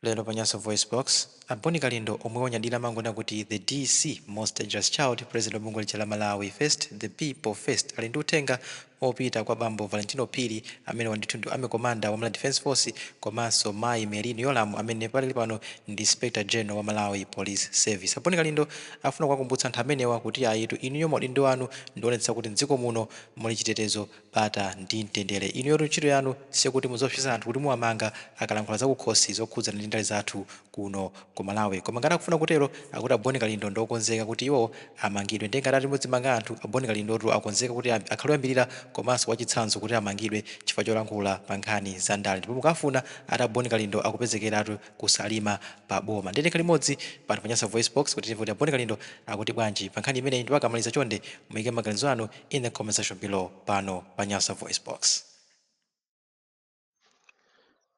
Lero pa Nyasa VoiceBox, a Bon Kalindo omwe onyadira amangonena kuti The DC, Most Dangerous Child, President wa bungwe lija la Malawi First, The People First ali ndi uthenga opita kwa bambo Valentino Phiri amene ndithu ndi Army Commander wa Malawi Defence Force komanso mayi Merlyne Yolamu amene pakali pano ndi Inspector General wa Malawi Police Service. A Bon Kalindo afuna kuwakumbutsa anthu amenewa kuti ayitu inuyo maudindo anu ndionetsa kuti mdziko muno muli chitetezo, bata ndi mtendere. Inuyotu ntchito yanu sikuti muziopseza anthu kuti muwamanga akalankhula zakukhosi zokhudzana ndi ndale zathu kuno ku Malawi. Koma ngati akufuna kutero, akuti a Bon Kalindo ndiokonzeka kuti iwo amangidwe. Ndiye ngati ati muzimanga anthu, a Bon Kalindotu akonzeka kuti akhale oyambirira komanso wachitsanzo kuti amangidwe chifukwa cholankhula pa nkhani za ndale. Ndipo mukafuna ati a Bon Kalindo akupezekeratu ku Salima pa boma. Ndiye tikhale limodzi pano pa Nyasa VoiceBox kuti timve kuti a Bon Kalindo akuti bwanji pa nkhani imeneyi, ndipo akamaliza chonde muyike maganizo anu in the comment section below pano pa Nyasa VoiceBox.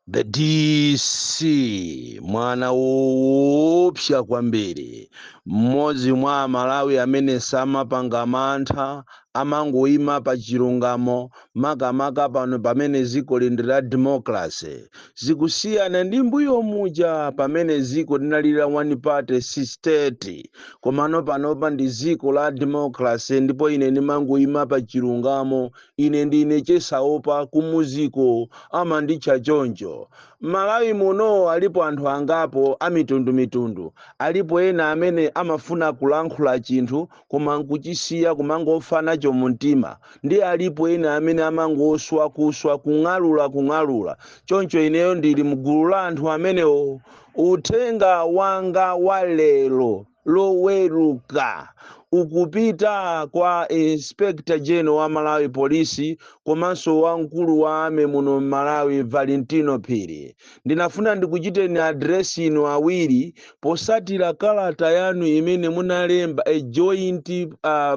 The DC, mwana woopsa kwambiri, mmodzi mwa Amalawi amene samapanga mantha, amangoyima pa chilungamo, makamaka pano pamene dziko lindi la democracy. Zikusiyana ndi mbuyo muja pamene dziko linali la one party state, komano panopa ndi dziko la democracy. Ndipo ine ndimangoyima pa chilungamo. Ine ndine chesaopa, kumuziko amanditcha choncho. Malawi muno alipo anthu angapo amitundumitundu. Alipo ena amene amafuna kulankhula chinthu koma nkuchisiya, kumangofa nacho mumtima, ndi alipo ena amene amangoswa kuswa, kung'alula kung'alula. Choncho ineyo ndili mgulu la anthu amenewo. Uthenga wanga wa lero Loweruka ukupita kwa Inspector General wa Malawi Police komanso wamkulu wa army muno Malawi, Valentino Phiri. Ndinafuna ndikuchiteni address inu awiri posatira kalata yanu imene munalemba, a joint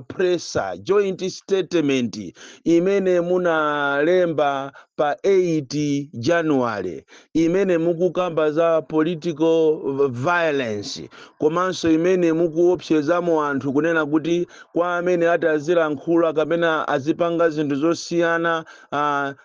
presser, joint statement imene munalemba pa 8 January, imene mukukamba za political violence komanso imene mukuopsezamo anthu kunena kuti kwa amene ati azilankhula kapena azipanga zinthu zosiyana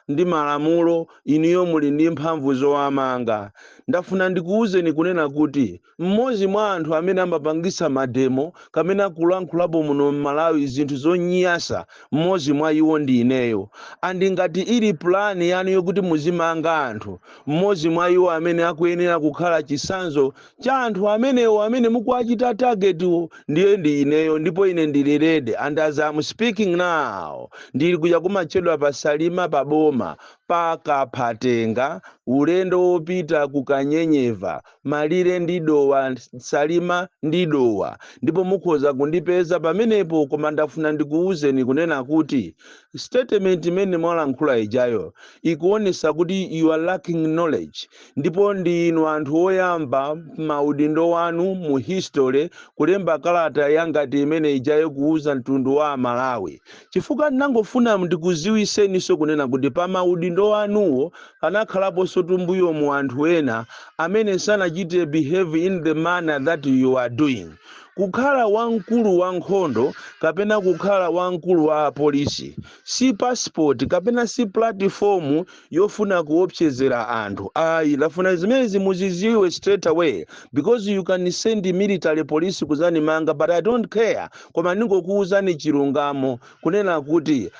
ndi malamulo, inuyo muli ndi mphamvu zowamanga. Ndafuna ndikuwuzeni kunena kuti mmodzi mwa anthu amene amapangisa mademo kapena kulankhulapo muno m'Malawi zinthu zonyasa, mmodzi mwa iwo ndi ineyo. And ngati ili plan yanu yokuti muzimanga anthu, mmodzi mwa iwo amene akuyenera kukhala chisanzo cha anthu amenewo amene mukuachita targetwo ndiye ndi ineyo. Ndipo ine ndili ready, and as I'm speaking now ndili kuja kumatchedwa pa Salima pa boma pakaphatenga, ulendo wopita ku Kanyenyeva, malire ndi Dowa, Salima ndi Dowa, ndipo mukhoza kundipeza pamenepo. Koma ndafuna ndikuwuzeni kunena kuti statement imene mwalankhula ijayo ikuonesa kuti you are lacking knowledge, ndipo ndi inu anthu oyamba maudindo wanu mu history kulemba kalata yangati imene ijayo kuuza mtundu wa Amalawi. Chifukwa ndinangofuna ndikuziwiseninso kunena kuti pa maudindo anuwo panakhalaponso tumbuyo mu anthu ena amene sanachite behave in the manner that you are doing. Kukhala wamkulu wa nkhondo kapena kukhala wamkulu wa apolisi si passport kapena si platform yofuna kuopsezera anthu, ayi. Ndafuna zimenezi muziziwe straight away, because you can send military police kuzanimanga, but I don't care. Koma ndingokuwuzani chilungamo kunena kuti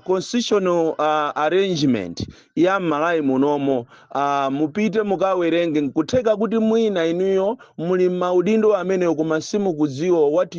constitutional arrangement ya Malawi munomo, mupite mukawerenge. Nkutheka kuti mwina inuyo muli maudindo amenewo koma simukudziwa what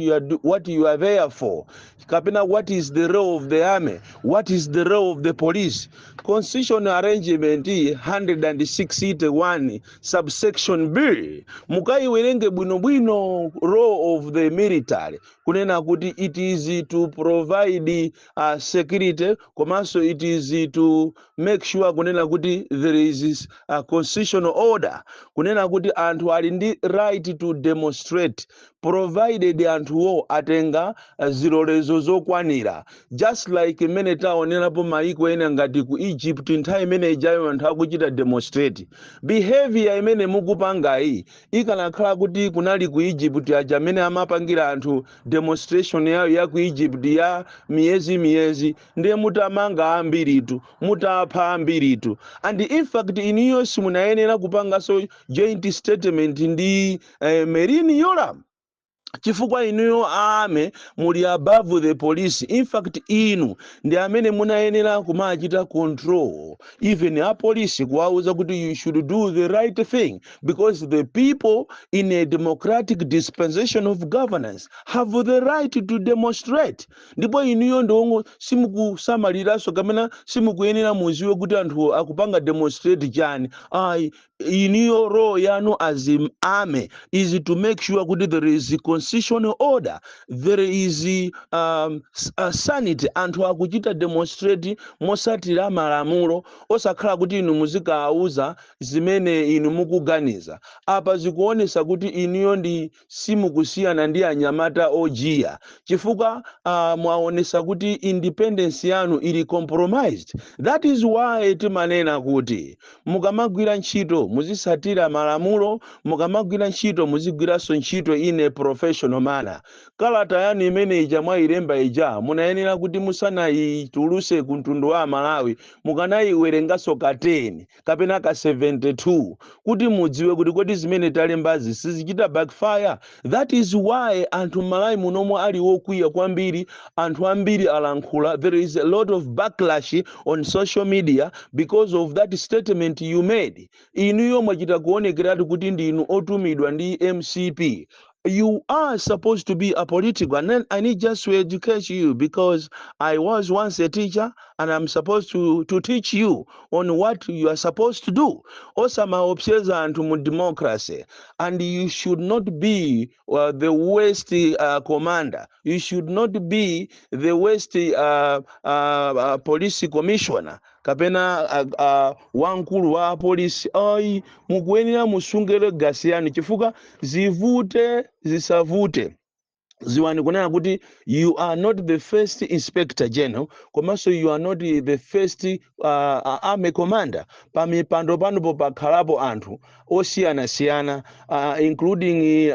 you are there for kapena what is the role of the army, what is the role of the police. Constitutional arrangement 161 subsection B, mukayiwerenge bwinobwino role of the military, kunena kuti it is to provide security komanso it is to make sure kunena kuti there is a constitutional order, kunena kuti anthu ali ndi right to demonstrate. Provided anthuwo atenga zilolezo zokwanira, just like imene taonerapo maiko ena ngati ku Egypt, nthawi imene ijayo anthu akuchita demonstrate. Behavior imene mukupangayi, ikanakhala kuti kunali ku Egypt aja amene amapangira anthu demonstration yayo ya ku Egypt ya miyezi miyezi, ndiye mutamanga ambiritu, mutapha ambiritu. And in fact, iniyo simunayenera kupanganso joint statement ndi Merlyne Yolamu, chifukwa inuyo army muli above the police. In fact, inu ndi amene munayenera kumachita control even a police, kuwauza kuti you should do the right thing, because the people in a democratic dispensation of governance have the right to demonstrate. Ndipo inuyo ndiwongo simukusamaliranso kapena simukuyenera muziwe kuti anthu akupanga demonstrate chani, ayi. Iniyo role yanu as army is to make sure kuti there is constitutional order, there is sanity, anthu akuchita demonstrate mosatira malamulo, osakhala kuti inu muzikawauza zimene inu mukuganiza. Apa zikuonesa kuti inuyo ndi simukusiyana ndi anyamata ojiya, chifukwa mwaonesa kuti independence yanu ili compromised. That is why timanena kuti mukamagwira ntchito muzisatira malamulo, mukamagwira ntchito muzigwiranso ntchito in a professional manner. Kalata yanu imene ija mwayilemba ija, munayenera kuti musanayituluse ku mtundu wa Malawi mukanayiwerenganso ka 10 kapena ka 72, kuti mudziwe kuti kodi zimene talembazi sizichita backfire. That is why anthu m'Malawi munomwe ali wokwiya kwambiri. Anthu ambiri alankhula. There is a lot of backlash on social media because of that statement you made. Inuyo mwachita kuonekeratu kuti ndinu otumidwa ndi MCP. You are supposed to be apolitical. And then I need just to educate you, because I was once a teacher and I'm supposed to teach you on what you are supposed to do. Osamaopseza anthu mu democracy. And you should not be the worst commander. You should not be the worst police commissioner kapena wamkulu wa polisi, ayi. Mukuyenera musunge legacy yanu, chifukwa zivute zisavute, ziwani kunena kuti you are not the first inspector general, komanso you are not the first army commander. Pamipando panopo pakhalapo anthu osiyanasiyana, including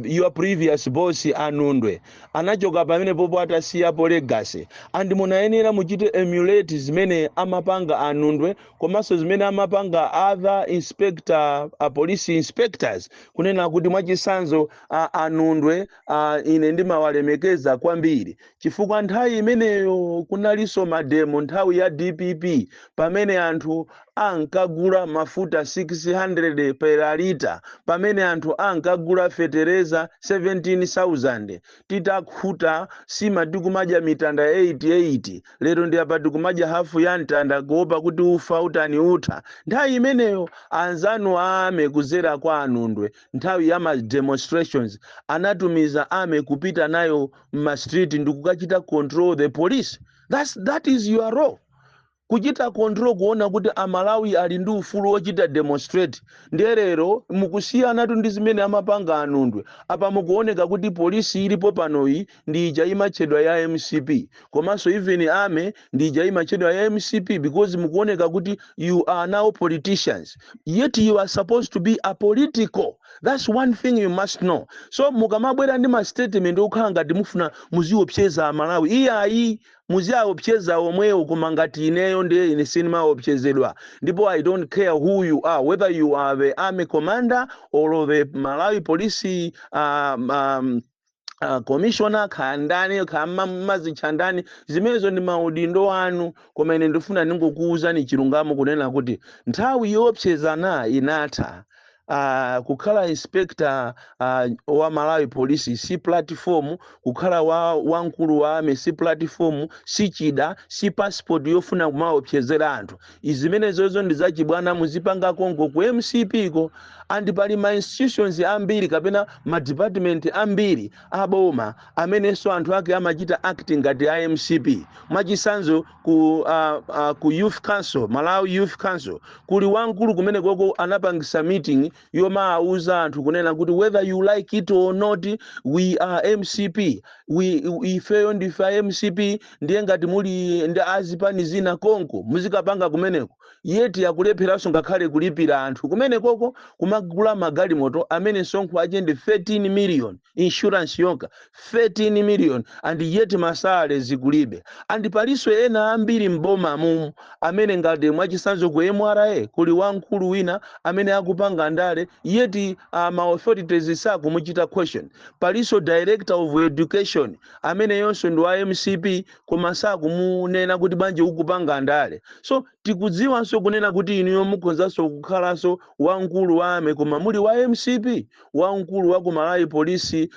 your previous boss a Nundwe, anachoka pamene popo atasiyapo legacy. And munayenera muchite emulate zimene amapanga a Nundwe, komanso zimene amapanga other inspector, police inspectors. Kunena kuti mwachisanzo, a Nundwe, ine ndimawalemekeza kwambiri, chifukwa nthawi imeneyo kunalinso mademo nthawi ya DPP, pamene anthu ankagula mafuta 600 per lita, pamene anthu ankagula fetereza 17,000, titakhuta sima tikumadya mitanda 88. Lero ndi apa tikumadya hafu ya mtanda kuopa kuti ufa utani utha. Nthawi imeneyo anzanu army kuzera kwa a Nundwe, nthawi ya ma demonstrations, anatumiza army kupita nayo m'ma street ndikukachita control the police. That is your role, kuchita control, kuona kuti Amalawi ali ndi ufulu wochita demonstrate. Ndiye lero mukusiyanatu ndi zimene amapanga a Nundwe. Apa mukuoneka kuti polisi ilipo panoyi ndi ija imatchedwa ya MCP, komanso even army ndi ija imatchedwa ya MCP, because mukuoneka kuti you are now politicians, yet you are supposed to be apolitical. That's one thing you must know. So mukamabwera ndi ma statement okhala ngati mufuna muziopseza Amalawi, iyayi, muziaopseza omwewo. Koma ngati ineyo, ndiye ine sindimaopsezedwa, ndipo I don't care who you are, whether you are the army commander or the Malawi Police commissioner, khandani khamazitchandani, zimenezo ndi maudindo anu. Koma ine ndifuna ndingokuwuzani chilungamo, kunena kuti nthawi yoopsezana inatha. Kukhala inspector wa Malawi Police si platform, kukhala wa wamkulu wa army si platform, si chida, si passport yofuna kumaopsezera anthu. Izimenezozo ndi zachibwana, muzipanga konko ku MCP ko. And pali ma institutions ambiri kapena ma department ambiri aboma amenenso anthu ake amachita acting ngati a MCP. Mwachisanzo, ku Youth Council, Malawi Youth Council, kuli wamkulu kumene koko anapangisa meeting. Yomawuza anthu kunena kuti whether you like it or not, we are MCP, we ifeyo ndife a MCP, ndiye ngati muli ndi azipani zina konko muzikapanga kumeneko. Yeti akulepheranso ngakhale kulipira anthu kumenekoko, kumagula magalimoto amene msonkho ache ndi 13 million, insurance yokha 13 million, and yet ma salary zikulibe. And palinso ena ambiri mboma mumu amene, ngati mwachisanzo ku MRA kuli wamkulu wina amene akupanga ndale, yet ma authorities sakumuchita question. Palinso director of education amene yonso ndi wa MCP, koma sakumunena kuti bwanji ukupanga ndale. So tikudziwanso kunena kuti inuyo mukhozanso kukhalanso wamkulu wa army koma muli wa MCP, wamkulu wa ku Malawi Polisi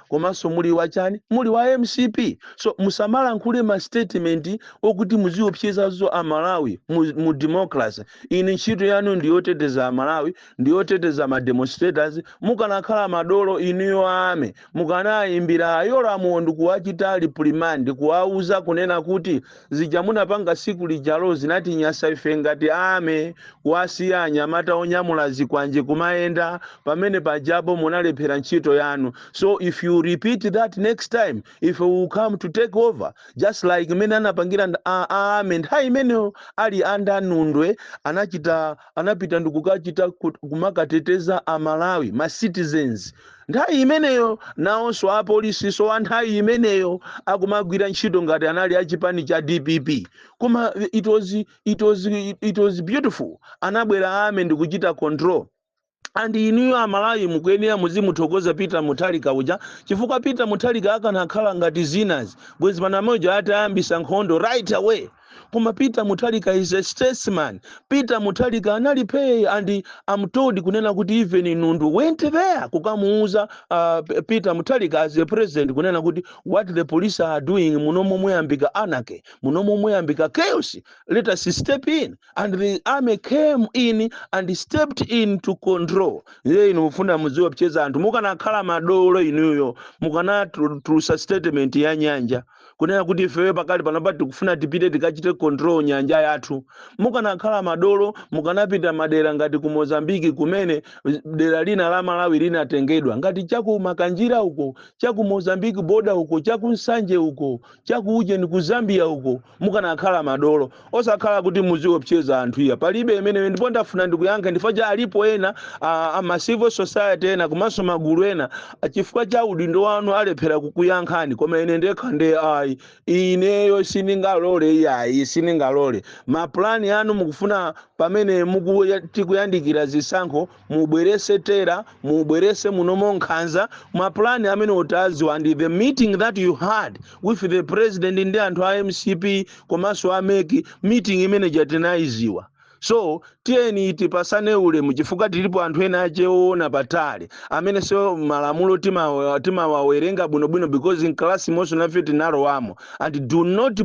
komanso muli wachani, muli wa MCP. So musamalankhule ma statement okuti muziopsezazo Amalawi mu democracy. Ine ntchito yanu ndiyoteteza Amalawi, ndiyoteteza ma demonstrators. Mukanakhala madolo inuyo army, mukanayimbira ayolamuwo ndikuwachita reprimand, kuwauza kunena kuti zija munapanga siku lijalo zinatinyasa ife ngati army, kuwasiya anyamata onyamula zikwanje kumayenda pamene pajapo. Munalephera ntchito yanu. So if you repeat that next time, if we will come to take over, just like imene anapangira army nthawi imeneyo ali under Nundwe, anachita anapita ndikukachita kumakateteza Amalawi, ma citizens nthawi imeneyo. Nawonso apolisi so a nthawi imeneyo akumagwira ntchito ngati anali achipani cha DPP, koma it was beautiful. Anabwera army ndikuchita control. And inuyo Amalawi mukuyenera muzimuthokoza Peter Mutharika uja, chifukwa Peter Mutharika akanakhala ngati zinazi, bwezi pano amoja atayambisa nkhondo right away. Koma Peter Mutharika is a statesman. Peter Mutharika anali pay, and I'm told kunena kuti even Nundwe went there kukamuuza Peter Mutharika as a president kunena kuti what the police are doing, munomo muyambika anarchy, munomo muyambika chaos, let us step in. And the army came in and stepped in to control. Iye inu mufuna muziopseza anthu. Mukanakhala madolo inuyo, mukanatulusa statement ya nyanja kunena kuti ifeyo pakali panopa tikufuna tipite tikachite control nyanja yathu. Mukanakhala madolo, mukanapita madera ngati ku Mozambiki, kumene dera lina la Malawi linatengedwa, ngati chaku Makanjira uko, chaku Mozambiki border uko, chaku Nsanje uko, chaku ujeni ku Zambia uko. Mukanakhala madolo, osakhala kuti muziopseza anthu iya. Palibe imeneyo. Ndipo ndafuna ndikuyankha ndifukwa cha alipo ena ama civil society ena komanso magulu ena, chifukwa cha udindo wanu alephera kukuyankhani, koma ine ndekha nde ayi, ineyo sindingalole iyayi, sindingalole. Mapulani anu mukufuna pamene tikuyandikira zisankho mubwerese terror, mubwerese munomo nkhanza. Mapulani amene utaziwa, and the meeting that you had with the president ndi anthu a MCP komanso a MEC, meeting imene jatinayiziwa. So tiyeni tipasane ulemu, chifukwa tilipo anthu ena acheona patali amene so malamulo timawawerenga bwinobwino, because in class monso nafe tinalowamo. And do not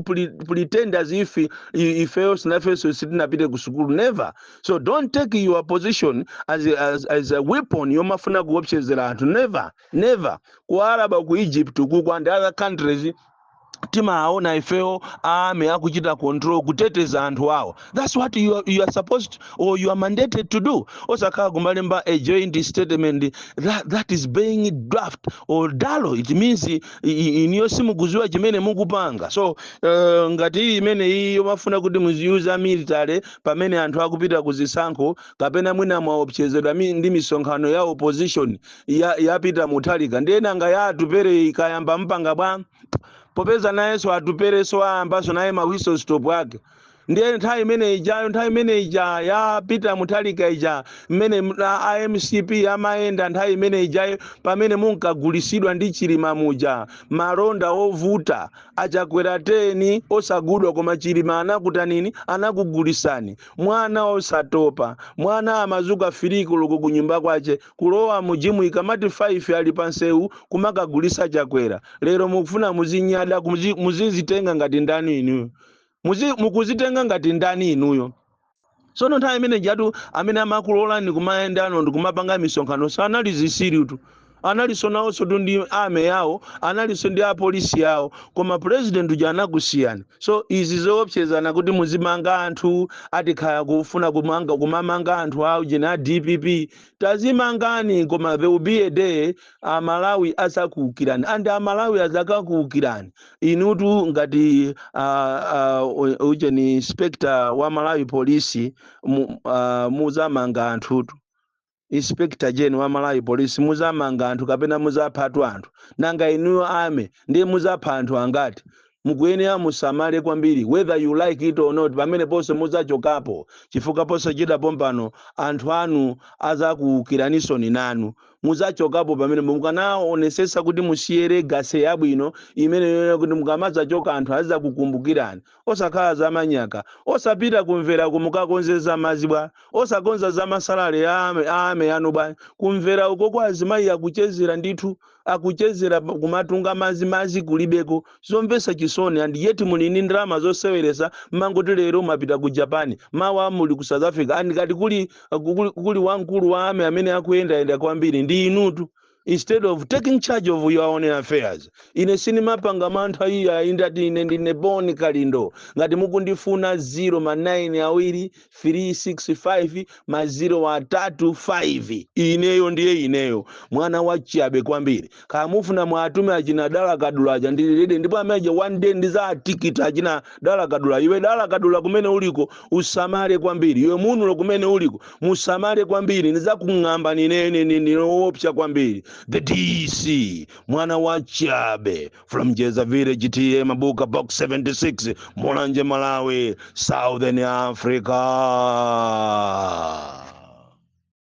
pretend as if ifeyo sinafenso sitinapite ku sukulu, never. So don't take your position as a weapon yomafuna kuopsezera anthu, never, never. Ku Araba, ku Egypt kuku and other countries, timaona ifeyo army akuchita control, kuteteza anthu awo. That's what you are supposed or you are mandated to do. Osakhala kumalemba a joint statement that is being draft or dalo. It means iniyo simukuziwa chimene mukupanga. So ngati iyi imene iyi yomafuna kuti muziyuza military pamene anthu akupita kuzisankho, kapena mwina mwaopsezedwa ndi misonkhano ya opposition yapita Mutharika, ndiye nanga ya Atupere ikayamba mpanga bwa? Popeza nayenso Atupereso ayambaso naye ma whistle stop ake. Ndiye nthawi imene ijayo, nthawi imene ija ya Peter Mutharika ija, mmene a MCP amayenda nthawi imene ijayo, pamene munkagulisidwa ndi Chilima muja, malonda ovuta achakwera 10 osagudwa, koma Chilima anakutanini? Anakugulisani. Mwana osatopa, mwana amazuka 3 koloko kunyumba kwache, kulowa mu gym, ikamati 5 ali pansewu kumakagulisa Chakwera. Lero mukufuna muzinyada, muzizitenga ngati ndani inuyo? Mukuzitenga ngati ndani inuyo? Tsono nthawi imene jatu amene amakulolani kumayendano ndikumapanga misonkhano sanali zisiritu. Analinso nawonso tu ndi army yawo, analinso ndi apolisi yawo, koma president uja anakusiyani. So izi zoopsezana kuti muzimanga anthu, atikhaya kufuna kumanga, kumamanga anthu awo jena a DPP, tazimangani, koma there will be a day Amalawi azakuwukirani, and Amalawi azakakuwukirani inutu ngati ujeni inspector wa Malawi Police muzamanga anthutu. Inspector General wa Malawi Police, muzamanga anthu kapena muzaphatu anthu? Nanga inuyo army ndiye muzapha anthu angati? Mukuyenera musamale kwambiri, whether you like it or not. Pamene ponse muzachokapo, chifukwa posachita pompano anthu anu azakuwukiranisoni nanu. Muzachokapo pamene mukanaonesesa kuti musiye legacy yabwino imene yoona kuti mukamazachoka anthu azizakukumbukirani, osakhala zamanyaka, osapita kumvera kumukakonzeza madzi bwa, osakonza za ma salary a army anu bwa. Kumvera uko kwa azimayi akuchezera ndithu, akuchezera kumatunga madzi, madzi kulibeko. Zomvetsa chisoni. And yet muli ndi ndalama zoseweresa. Mangoti lero mapita ku Japan, mawa muli ku South Africa. And ngati kuli wamkulu wa army amene akuyendayenda kwambiri ndi inutu, instead of taking charge of your own affairs. Ine sinimapanga mantha iya. Indati ine ndine Boni Kalindo. Ngati mukundifuna, 0 ma 9 awiri 365 ma 0 atatu 5. Ineyo ndiye ineyo, mwana wa chabe kwambiri. Kaya mufuna mwatume achina Dala Kadula aja, ndililede. Ndipo ameje one day ndizatikita achina Dala Kadula. Iwe Dala Kadula kumene uliko, usamale kwambiri. Iwe Munulo kumene uliko, musamale kwambiri. Ndizakung'amba ninene, ninoopsa kwambiri. The DC, mwana wa chabe, from Jeza Village, T/A Mabuka, Box 76, Mulanje, Malawi, Southern Africa.